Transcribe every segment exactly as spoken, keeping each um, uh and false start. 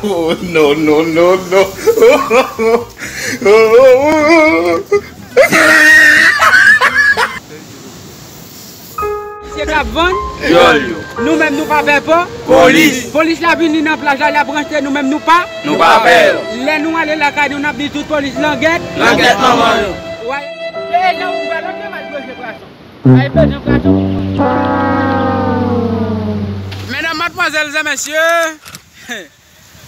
Oh, no, no, no, no. Misye k ap vann. Dyòl yo. Nou menm nou pa pè pa. Polis. Polis la vini nan plaj la, l ap rantre, nou menm nou pa. Nou pa pè yo. Lè nou ale lakay nou, n ap di tout polis langèt. Langèt manman yo. Wè. E jan ou pral antre mal pwoche pwason. Ay bezwen pwason. Medam, madmwazèl e mesye,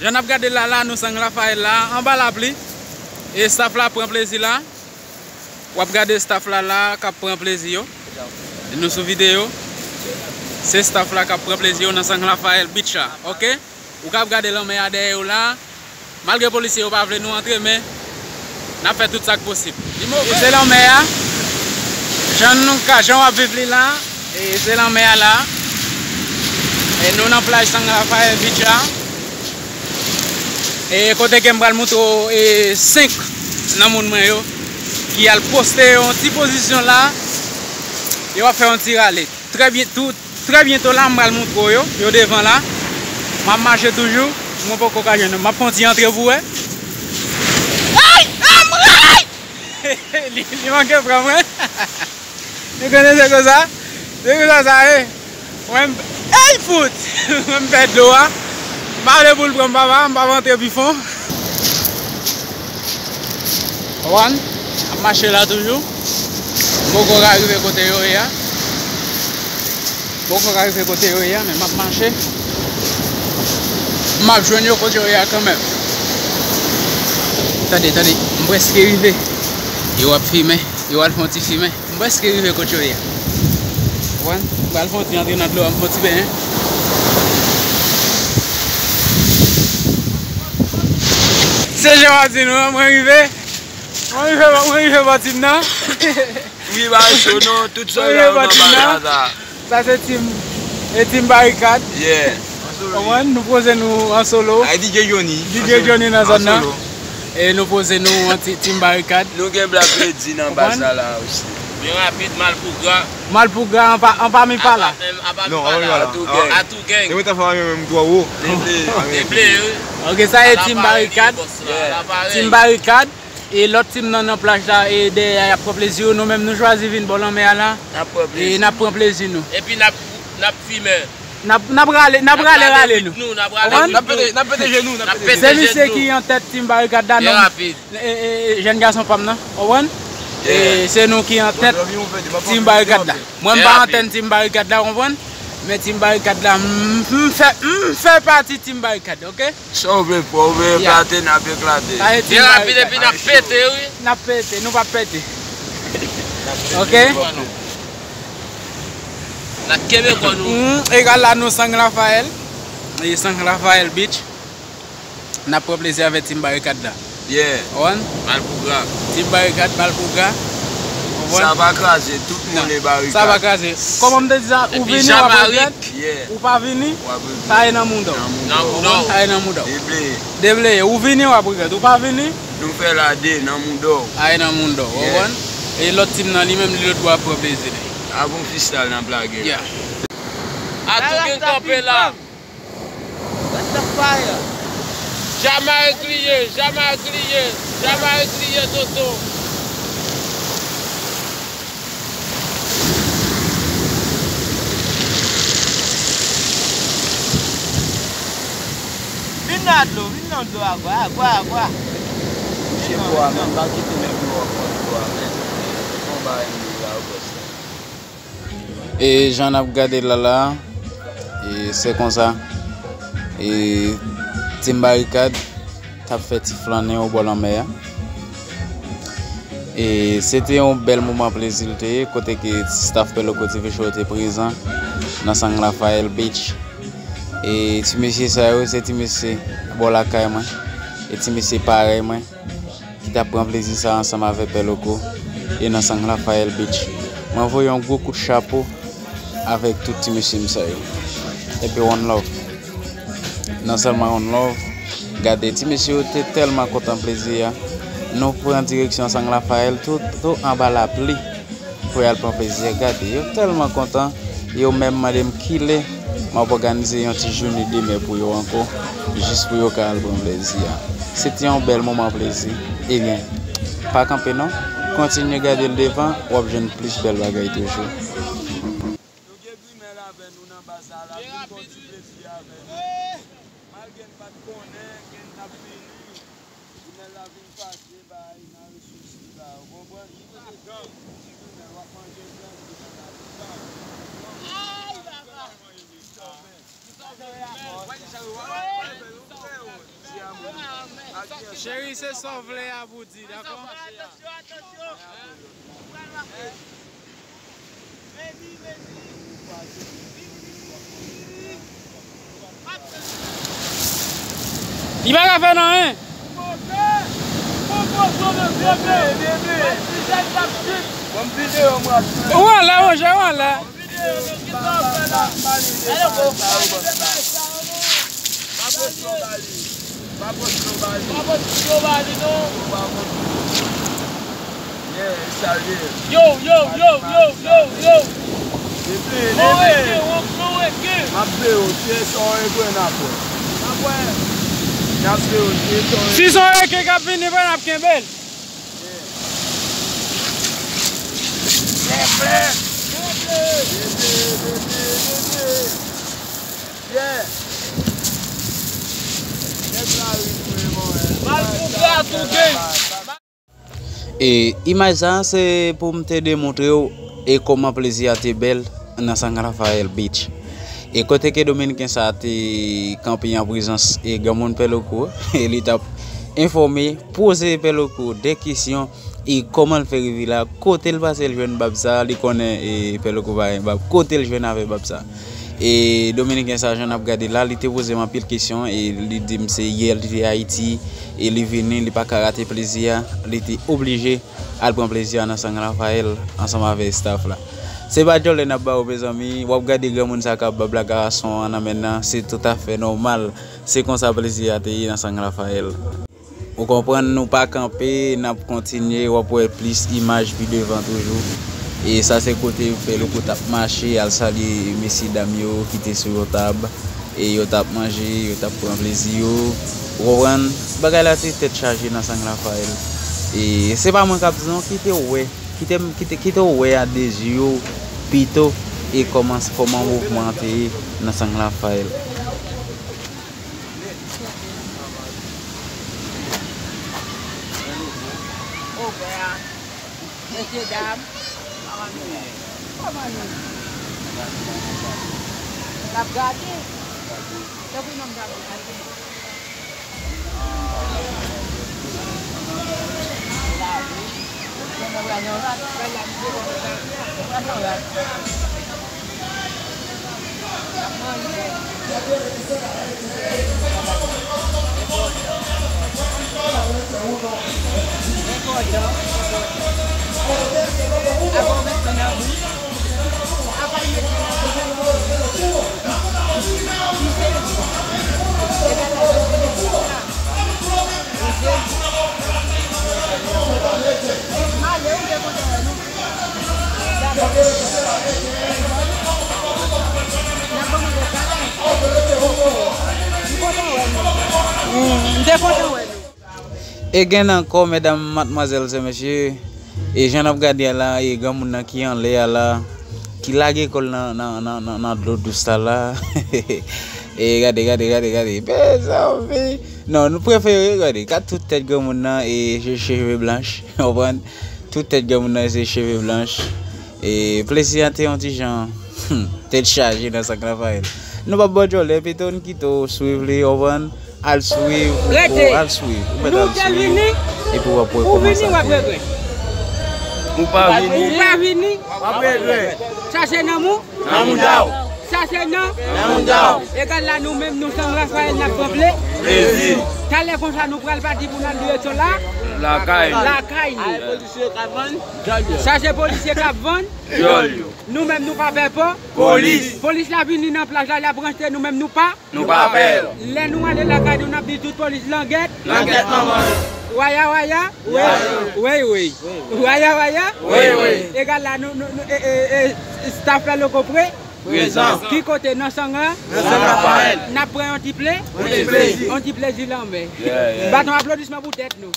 jan n ap gade l la, la, nou San Rafael la, anba lapli. E staff la pran plezi la. W ap gade staff la la k ap pran plezi yo. Nou sou videyo. Se staff la k ap pran plezi yo nan San Rafael Beach la, oke? Ou k ap gade lanmè a dèyè w la. Malgre polisye yo pa vle nou antre, men n ap fè tout sa k posib. E se lanmè a. Jan nou ka, jan w ap viv li la. E se lanmè a la. E nou nan plaj San Rafael Beach la. E kote ke m pral montre w, e, senk nan moun mwen yo ki al poste yon ti pozisyon la. Yo ap fè yon ti rale. Trè byen, tou, trè byento la, m pral montre w yo. Yo devan la. M ap mache toujou. Mwen poko ka jwenn yo. M ap fè yon ti antre pou wè. Ay! Anmwey! Li, li manke pran mwen. Li konnen se konsa. Se konsa sa ye. Mwen, ey fout! Mwen m pè dlo a. M pa vle pou l pran m, papa. M p ap antre pi fon. Konprann? M ap mache la toujou. M poko ka rive kote yo ye a. M poko ka rive kote yo ye a, men m ap mache. M ap jwenn yo kote yo ye a kanmenm. Tande, tande, m prèske rive. Yo ap fimen, yo al fè yon ti fimen. M prèske rive kote yo ye a. Konprann? M pral fè yon ti antre nan dlo a, m fè yon ti benyen. Se jan w ap di nou an, mwen rive. Mwen rive, mwen rive bò tim nan. Wi, ba cho non, tout sòlda yo nan bagay sa. Sa se tim, e tim Barikad. Yeah. Konprann? Nou poze nou an solo. Ay, D J Johnny. D J Johnny nan zòn nan. E nou poze nou an ti, tim Barikad. Nou gen Black Lady nan baz la la osi. Byen rapid, Malpougra. Malpougra anpa, anpami pa la. Non, anpa la. Atou gang. Atou gang. E mwen ta fè menm twò wo. Deble. Deble, wi. Ok, sa e tim Barikad. Tim Barikad. E lòt tim nan nan plaj la, e dèyè a, y ap pran plezi yo. Nou menm, nou chwazi vin bò lanmè a la. N ap pran plezi. E n ap pran plezi nou. Epi n ap, n ap fimen. N ap, n ap rale, n ap rale, rale nou. N ap rale rit nou, n ap rale rit nou. N ap pete, n ap pete jenou, n ap pete jenou. Se misye ki an tèt tim Barikad la, non? Byen rapid. E, e, e, jèn gason pa m nan, konprann? E se nou ki an tèt tim Barikad la. Mwen, m pa an tèt tim Barikad la, konprann? Men tim Barikad la, m, m fè, m fè pati tim Barikad, ok? Sa w vle fè, w vle eklate, n ap eklate. Byen rapid epi n ap pete, wi. N ap pete, nou p ap pete. Ok? N ap kenbe kò nou. Mm, egal la, nou San Rafael. E San Rafael Beach. N ap pran plezi avèk tim Barikad la. Yeah. Konprann? Malpougra. Tim Barikad, Malpougra. Konprann? Sa pa kraze, tout moun e Barikad. Sa pa kraze. Kòman m te di sa? Ou vini, w ap regrèt. Yeah. Ou pa vini, w ap regrèt. Sa e nan mouda w. Nan mouda w. Sa e nan mouda w. Debleye. Debleye. Ou vini, w ap regrèt. Ou pa vini. Nou fè la de nan mouda w. Sa e nan mouda w. Yeah. Konprann? E lòt tim nan li menm, li lòt bò ap pran plezi li. Avon fistal n ap lage la. Yeah. Atou gen kanpe la. Rasta fire. Jamaik li ye, Jamaik li ye, Jamaik li ye, tonton. Vin nan dlo, vin nan dlo, agwa, agwa, agwa. Misye fò a, men pa kite nèg yo ap pran dlo a, men. Konba N B A la, ou wè sa. E jan n ap gade l la la, e se konsa, e Team Barikad t ap fè ti flannen obò lanmè a. E se te yon bèl moman plezi l te ye, kote ke staff Pè Loko T V Show te prezan nan San Rafael Beach. E ti mesye sa yo, se ti mesye bò lakay mwen, e ti mesye parèy mwen ki t ap pran plezi sa ansanm avèk Pè Loko e nan San Rafael Beach. Mwen voye yon gwo kout chapo avèk tout ti mesye m sa yo. Epi one love. Non sèlman one love, gade ti mesye yo te tèlman kontan plezi a. Nou pran direksyon San Rafael tou, tou anba lapli pou y al pran plezi a. Gade, yo tèlman kontan, yo menm mande m kilè M ap òganize yon ti jounen de mè pou yo ankò, jis pou yo ka al pran plezi a. Se te yon bèl moman plezi. Ebyen, pa kanpe non, kontinye gade l devan, w ap jwenn plis bèl bagay toujou. Nou gen grimèl avè nou nan baz sa la, vin pran ti plezi avè nou. Malgre n pa t konnen ke n t ap vini, grimèl la vin pase bay nan resous li la, ou konprann? Ti grimèl, w ap manje blan, grimèl la vin bay. Ay, papa! Cheri, se sa w vle a pou di, dakò? Li pa ka fè nan anyen. Ou anlè, monchè, ou anlè. Yo, yo, yo, yo, yo, yo. Depi, depi. M ap vle yo, se sa w regle n ap wè. N ap wè. N ap vle yo, se sa w regle. Si se yon reken k ap vini vre, n ap kenbe l. E imaj sa a, se pou m te demontre w e kòman plezi a te bèl nan San Rafael Beach. E kote ke Dominiken sa a te kanpe an prezans e granmoun Pè Loko, e li t ap enfòme, poze Pè Loko de kesyon, e kòman l fè rive la, kote l pase l jwenn bab sa, li konnen e Pè Loko pa gen bab, kote l jwenn avè bab sa. E Dominiken sa, jan n ap gade la, li te poze m anpil kesyon, e li di m se yè li te Ayiti, e li vini, li pa ka rate plezi a, li te oblije al pran plezi a nan San Rafael ansanm avè staff la. Se pa djòlè n ap ba w, mezanmi, w ap gade granmoun sa k ap bab la, gason an nan men nan, se toutafè nòmal, se konsa plezi a te ye nan San Rafael. Ou konprann, nou pa kanpe, n ap kontinye, w ap wè plis imaj pi devan toujou. E sa se kote Pè Loko t ap mache, al salye mesye dam yo ki te sou yon tab, e yo t ap manje, yo t ap pran plezi yo. Ou konprann? Bagay la se tèt chaje nan San Rafael. E se pa mwen k ap di non, kite w wè, kite, kite, kite w wè a de zye w pito, e kòman, kòman mouvman an te ye nan San Rafael. Mesye dam, kòman nou ye? Kòman nou ye? N ap gade. Tankou nonm sa ap gade. M te kontan wè nou. E gen ankò, medam, madmwazèl, se mesye, e jan n ap gade a la, e granmoun nan ki anlè a la, ki lage kò l nan, nan, nan, nan, nan dlo dous la la. E gade, gade, gade, gade. Mezanmi. Non, nou prefere, gade, gade tout tèt granmoun nan, e se cheve blanch, w konprann? Tout tèt granmoun nan, se cheve blanch. E plezi a te yon ti jan, hmm, tèt chaje nan San Rafael. Nou p ap ba w djòlè, pito n kite w swiv li, w konprann? Al swiv, ou al swiv, ou mèt al swiv, epi w ap wè kòman sa te ye. Ou pa vini, w ap regrèt. Ou pa vini, w ap regrèt. Chache nan mou. Nan mouda w. Chache nan. Nan mouda w. Egal la, nou menm, nou San Rafael, n ap pran ple. Plezi. Talè konsa, nou pral pati pou n al direksyon la. Lakay. Lakay nou. Polisye k ap vann djòl yo. Chache polisye k ap vann djòl yo. Nou menm, nou pa pè pa. Polis. Polis la vini nan plaj la, l ap ranse, nou menm, nou pa. Nou pa pè yo. Lè nou ale lakay nou, n ap di tout polis langèt. Langèt manman yo. Waya, waya. Wey, wey. Waya, waya. Wey, wey. Egal la, nou, nou, nou, e, e, e, staff la loko pre. Prezan. Ki kote? Nan Sanga? Nan Sanga Parèl. N ap pran yon ti ple? Yon ti plezi. Yon ti plezi lanmè. Yeah, yeah. Bat yon aplodisman pou tèt nou.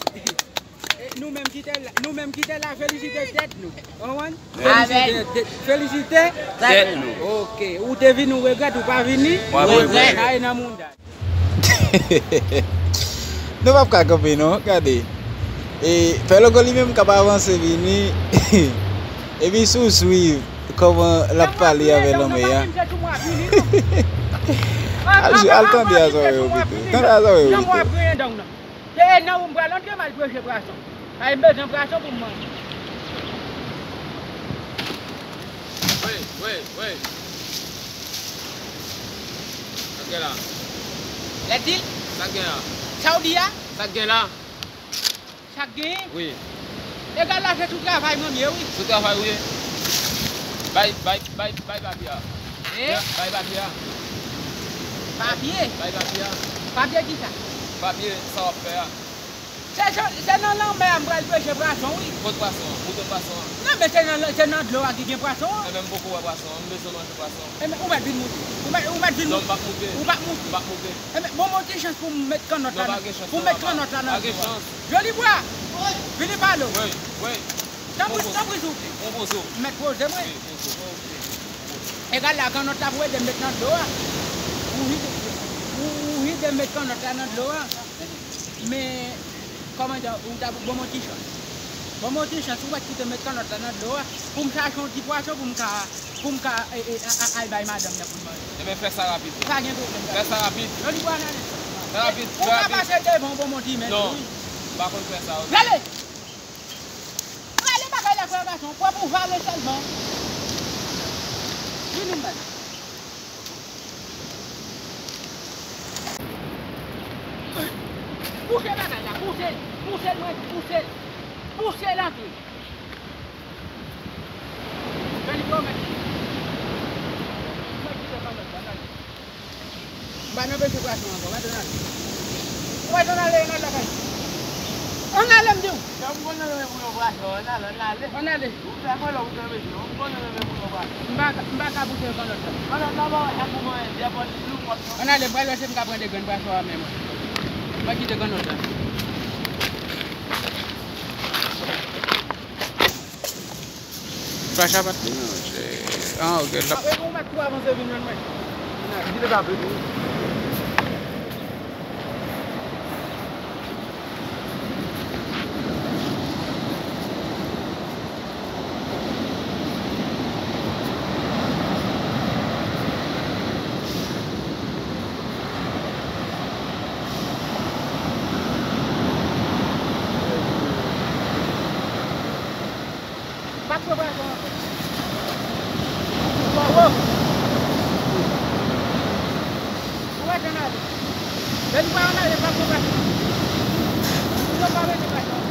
E nou menm ki te la, nou menm ki te la, felisite tèt nou. Ou konprann? Felisite tèt, felisite tèt nou. Ok. Ou te vini, ou regrèt, ou pa vini? Mwen regrèt. Kay nan mounda. Nou p ap ka kanpe non, gade. E Pè Loko li menm k ap avanse vini. Epi si w swiv kòman l ap pale avè lanmè a. Al, al tande a sa w wè yo pito. Tande a sa w wè yo pito. Se nan ou m pral antre, m al preche pwason. Ay, m bezwen pwason pou m manje. Wi, wi, wi. Sa k gen la? Lè di l? Sa k gen la? Sa w di a? Sa k gen la? Sa k genyen? Wi. Egal la, se sou travay mwen m ye, wi. Sou travay ou ye? Bay, bay, bay, bay papye a. Eh? Bay papye a. Papye? Bay papye a. Papye kisa? Papye sa w ap fè a. Se, se, se nan lanmè a m pral preche pwason, wi. Kot pwason an? Moute pwason an. Non, men se nan, se nan dlo a ki gen pwason an. Enben, m poko wè pwason an. M bezwen manje pwason an. Enben, ou mèt vin moute. Ou mèt, ou mèt vin moute. Non, m p ap moute. Ou p ap moute. M p ap moute. Enben, bon, bon ti chans pou m met kannòt la nan, pou m met kannòt la nan dlo a. Pa gen chans. Joli bwa. Vini pale w. Wi, wi. Tanpri, tanpri, souple. Bon poze w. M mèt poze mwen. Wi, poze w. Egal la, kannòt la pou ede m met nan dlo a. Ou ede, ou, ou ede m met kannòt la nan dlo a. Men, kòman di, ou ta ban m yon ti chans. Ban m yon ti chans, ou mèt kite m met kannòt la nan dlo a, pou m chache yon ti pwason, pou m ka, pou m ka, e, e, a, a, al bay madanm nan pou l manje. Enben, fè sa rapid. Pa gen pwoblèm. Fè sa rapid. Joli bwa, n ale. Fè rapid, fè rapid. Ou ka pase devan, ban m yon ti men tou, wi. Non, m pa konn fè sa, oke. N ale! Prale bagay la, frè gason, pran pou vale sèlman. Vini m bay. Pouse bagay la, pouse l, pouse l, mwen di, pouse l. Pouse l antre. Vini pwomèt. Mwen kite kòmèt la, gade. M pa nan bezwen pwason ankò, gade, ann ale. Ou wè, ann ale, ann ale lakay. Ann ale, m di w. Lè m konn nan men pou yon pwason, ann ale, ann ale. Ann ale. Ou fè mwen lè ou fè mesye, m konn nan men pou yon pwason. M pa ka, m pa ka pouse yon kannòt la. Kannòt la pa wè sa pou mwen, dèpòt lou pòt non. Ann ale, m pral wè si m ka pran de grenn pwason an men mwen. Mwen kite kannòt la. Flash a pa t manje. Ah, ok, l ap. Apre, ou mèt tou avanse vin jwenn mwen. Kite sa vle tou. Pa t fè pwason ankò. Ou wè jan n ale. Lè li pa ann ale, pa t fè pwason. Ou pa mete pwason.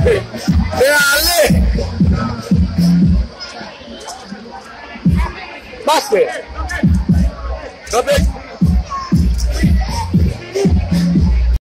E ale! Pase! Kanpe!